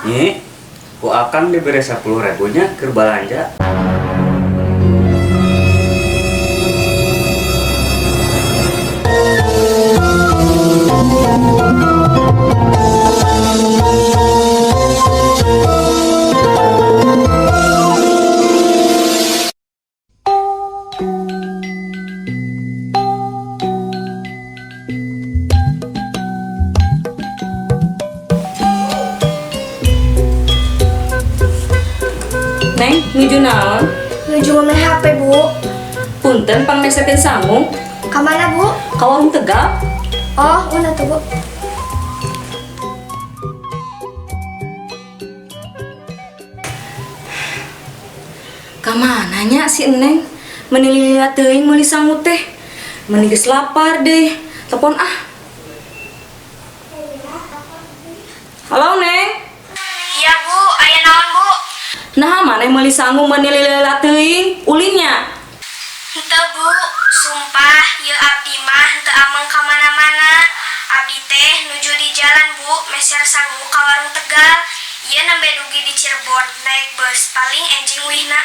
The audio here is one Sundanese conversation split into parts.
Nyi, ku akang diberi 10 ribu nya keur balanja. Neng, nuju naon? Nuju main HP, Bu. Punten pangmeserkeun sangu. Ka mana, Bu? Ka warung Tegal. Oh, udah tuh, Bu. Ka mana nya si Neng? Meni lila teuing meuli sangu teh. Meni geus lapar deh. Telepon ah. Halo, Neng. Iya, Bu. Aya naon, Bu? Nah, maneh meuli sangu meni lila teuing? Ulin nya? Henteu, Bu. Sumpah, ieu abdi mah henteu ameng ka mana-mana. Abdi teh nuju di jalan, Bu, meser sangu ka warung Tegal. Ieu nembe dugi di Cirebon, naik bus, paling enjing uihna.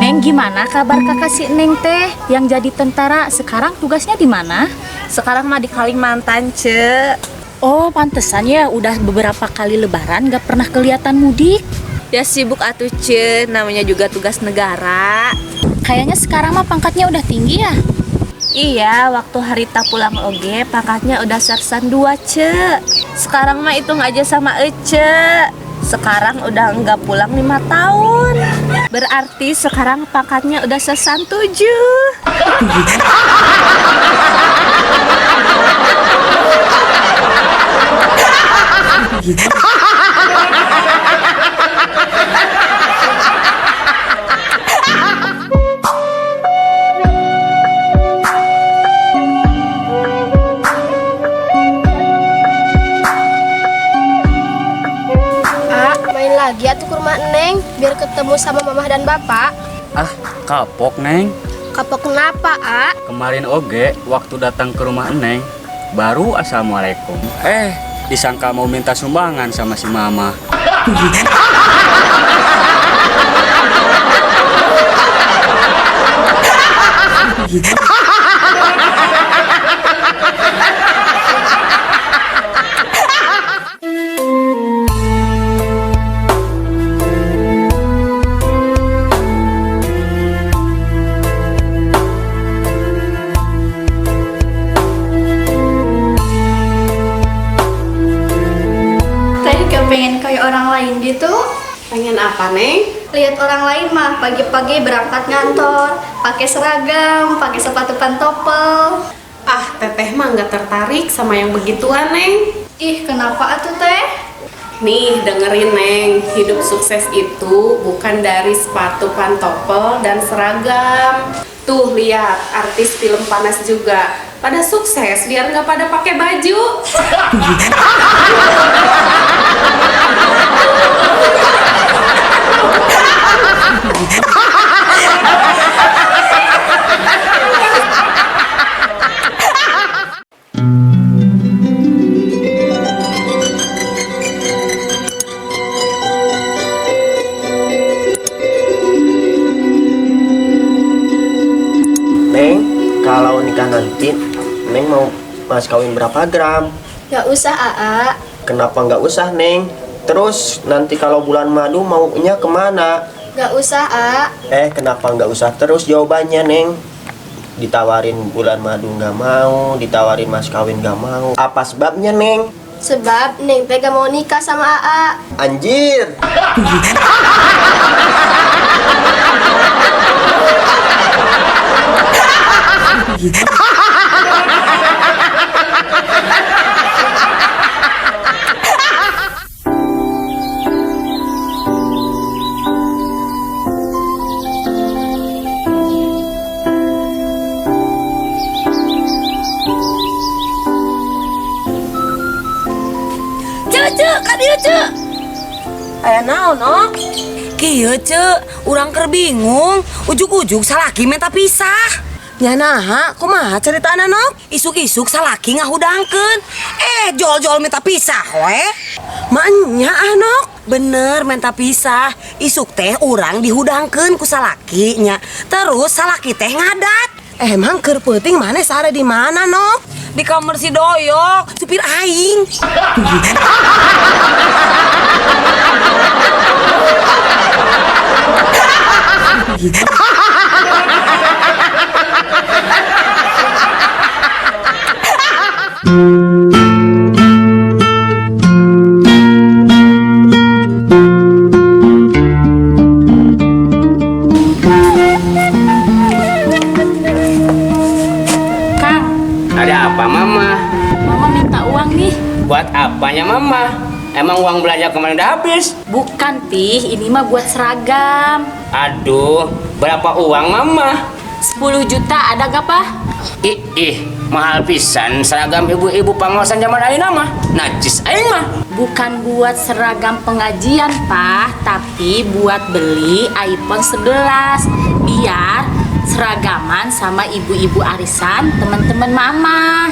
Neng, gimana kabar kakak si Neng teh yang jadi tentara? Sekarang tugasnya di mana? Sekarang mah di Kalimantan, Ce. Oh, pantesan ya udah beberapa kali lebaran gak pernah kelihatan mudik. Ya sibuk atuh, Ce, namanya juga tugas negara. Kayaknya sekarang mah pangkatnya udah tinggi ya. Iya, waktu harita pulang oge pangkatnya udah sersan 2, Ce. Sekarang mah hitung aja sama Ece. Sekarang udah enggak pulang 5 tahun. Berarti sekarang pangkatnya udah sersan 7. Ah, main lagi atuh ke rumah Neng biar ketemu sama mamah dan bapak. Ah, kapok, Neng. Kapok kenapa, A? Kemarin oge waktu datang ke rumah Neng, baru assalamualaikum. Eh, disangka mau minta sumbangan sama si mama. Teh gak pengen kayak orang lain gitu. Pengen apa, Neng? Lihat orang lain mah pagi-pagi berangkat ngantor, pakai seragam, pakai sepatu pantopel. Ah, teteh mah nggak tertarik sama yang begituan, Neng. Ih, kenapa atuh teh? Nih, dengerin, Neng. Hidup sukses itu bukan dari sepatu pantopel dan seragam. Tuh, lihat artis film panas juga. Pada sukses biar nggak pada pakai baju. Neng, kalau nikah nanti, Neng mau mas kawin berapa gram? Gak usah, Aa. Kenapa nggak usah, Neng? Terus nanti kalau bulan madu maunya kemana? Gak usah, A. Eh, kenapa nggak usah terus jawabannya, Neng? Ditawarin bulan madu nggak mau, ditawarin mas kawin nggak mau. Apa sebabnya, Neng? Sebab Neng teh gak mau nikah sama Aa. Anjir! Aya naon, Nok? Kieu, Ceu, urang keur bingung, ujug-ujug salaki minta pisah. Nya naha, kumaha ceritana, Nok? Isuk-isuk salaki ngahudangkeun. Eh, jol-jol minta pisah we. Maenya ah, Nok. Bener minta pisah. Isuk teh urang dihudangkeun ku salaki nya. Terus salaki teh ngadat. Emang keur peuting maneh sare di mana, Nok? Di kamar si Doyok, supir aing. Kang, Ada apa mama? Mama minta uang nih. Buat apanya mama? Emang uang belanja kemarin udah habis? Bukan, Pih, ini mah buat seragam. Aduh, berapa uang mama? 10 juta ada gak, Pak? Ih, ih, mahal pisan seragam ibu-ibu pangaosan zaman ayeuna mah. Najis aing mah. Bukan buat seragam pengajian, Pak, tapi buat beli iPhone 11 biar seragaman sama ibu-ibu arisan teman-teman Mama.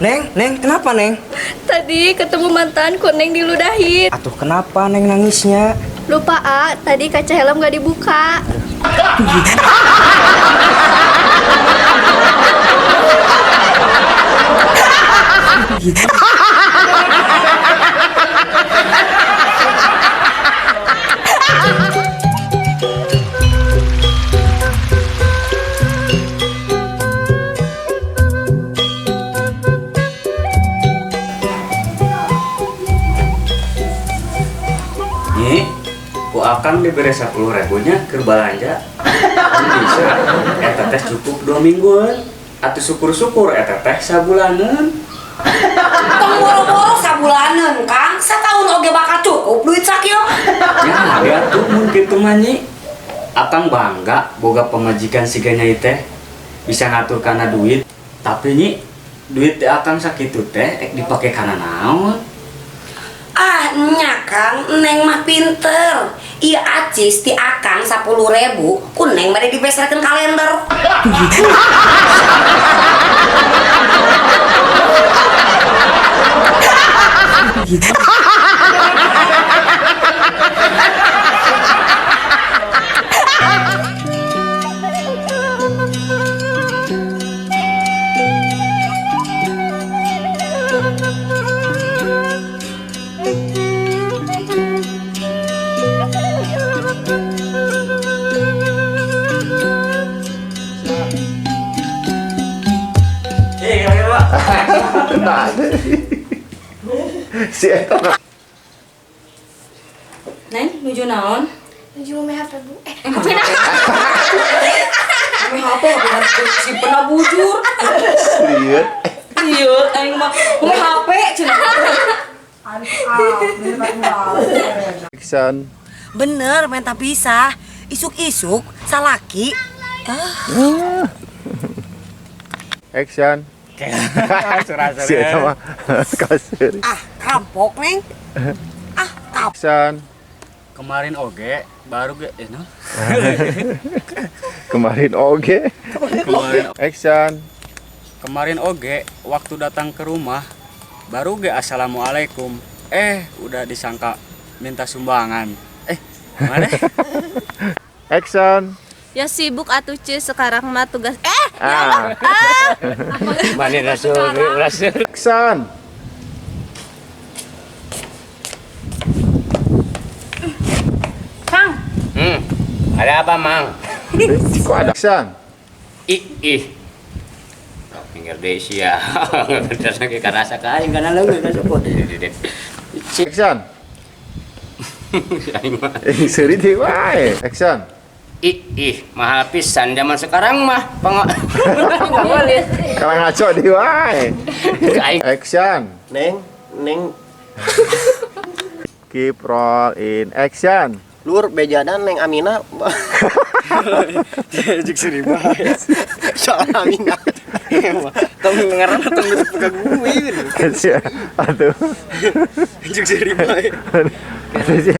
Neng, Neng, kenapa Neng? Tadi ketemu mantanku, Neng diludahin. Atuh kenapa Neng nangisnya? Lupa, A, tadi kaca helm gak dibuka. Nyi, ku akang diberi 10 ribunya ke belanja. Kan bisa, eta teh cukup 2 mingguan. Atau syukur-syukur eta teh sabulanan. Tong boro-boro sabulanan, Kang. Setahun oge bakal cukup duit sakieu. Ya, ya tuh mun kitu mah, Nyi. Akang bangga boga pamajikan siga Nyai teh bisa ngatur kana duit. Tapi Nyi, duit teh akang sakitu teh ek dipake kana naon? Ah, nya Kang, Neng mah pinter. Iya acis ti akang 10 ribu, ku Neng bade dipeserkeun kalender. Eh, kira-kira. Nah, si eta. Neng, nuju naon? Nuju mau HP, Bu. Eh, Kami HP si pernah bujur. Serius? Iya, aing mah mau HP cenah. Action. Bener, minta pisah. Isuk-isuk salaki. Ah. Action. Si eta mah kasir. Ah, rampok, Neng. Ah, kap. Action. Kemarin oge baru ge eh, no? Kemarin oge. Kemarin. Action. Kemarin oge waktu datang ke rumah baru ge assalamualaikum. Eh, udah disangka minta sumbangan. Eh, mana? Action. Ya sibuk atuh, Ce, sekarang mah tugas. Eh, Ah. Mana rasul rasul. Action. Kang, Ada apa, Mang? Kok ada action? Ih, ih. Minggir deui sia. Terus lagi karasa ka aing kana leungeun ka sukut. Action. Aing mah. Eh, seuri deui wae. Action. Ih, ih, mahal pisan zaman sekarang mah. Enggak boleh. Kalau ngaco deui wae. Aing. Action. Neng, Neng. Keep roll in action. Lur bejana Neng Amina. Jik sini bae. Soal Amina. Tong ngaran tong nutup ka gue. Atuh. Jik sini bae. Atuh.